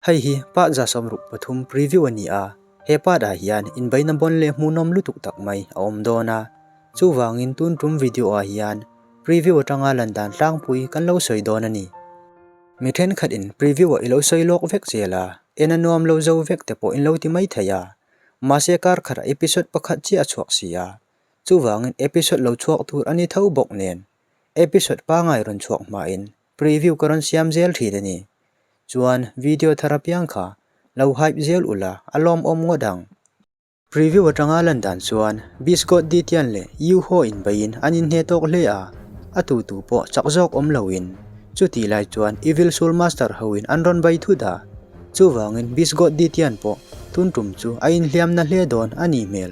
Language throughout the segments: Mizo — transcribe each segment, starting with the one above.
Hei hi part 63 preview a ni a, he part ah hian inbeihna bawn leh hmuhnawm lutuk tak mai a awm dawn a. Chuvangin tun tum video ah hian preview atanga lan dan tlangpui kan lo sawi dawn a ni. Mi thenkhat in preview ah i lo sawi lawk vek zel a, en a nuam lo zo vek te pawh in lo ti mai thei a. Mahse kar khatah episode pakhat chiah a chhuak si a, chuvangin episode lo chhuak tur a ni tho bawk nen episode pangai rawn chhuak hmain preview ka rawn siam zel thin a ni. Chuan video thar apiang kha lo hype zel ula a lawmawm ngawt ang. Preview atanga lan dan chuan Biscot Ditian leh Yu Ho inbeiin an inhne tawk hle a, a tutu pawh chak zawk awm loin chutih lai chuan Evil Soul Master hoin an rawn bei thut a, chuvangin Biscot Ditian pawh tun tum chu a inhliamna hle dawn a nih hmel.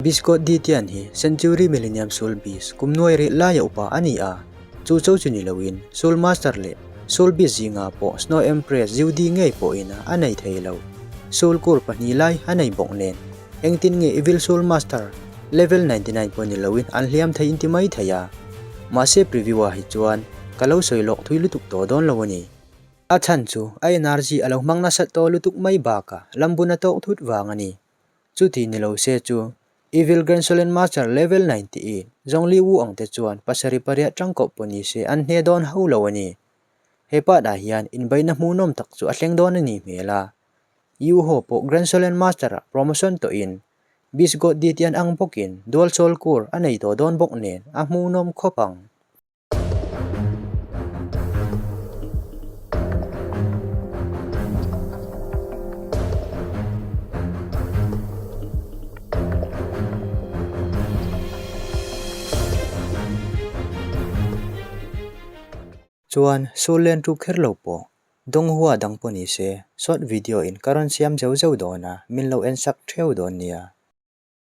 Biscot Ditian hi Century Millennium Soul Beast kum nuai rih laia upa a ni a, chu cho chu ni loin Soul Master leh Soul Beast zingah pawh Snow Empress Judy ngei pawhin a nei thei lo. Soul Core pahnih lai a nei bawk nen, engtin nge Evil Soul Master level 99 pawh ni loin an hliam thei inti mai thei a. Mahse preview ah hi chuan ka lo sawi lawk thui lutuk tawh dawn lo a ni. A chhan chu a energy a lo hmang nasat tawh lutuk mai bakah lambun a tawk thut vang a ni. Chuti ni lo se chu Evil Grand Solen Master Level 98 Zhong Li Wu ang te chuan pasarih pariat tangkawp pawh ni se an hne dawn ho lo a ni. He part ah hian inbeihna hmuhnawm tak chu a thleng dawn a ni hmel a. Yu Ho pawh Grand Solen Master ah promotion tawhin Beast God Ditian ang bawkin Dual Soul Core a nei tawh dawn bawk nen a hmuhnawm khawp ang. Chuan Soul Land tu kher lo pawh Donghua dang pawh ni se short video in ka rawn siam zeuh zeuh dawn a, min lo en sak theu dawn nia.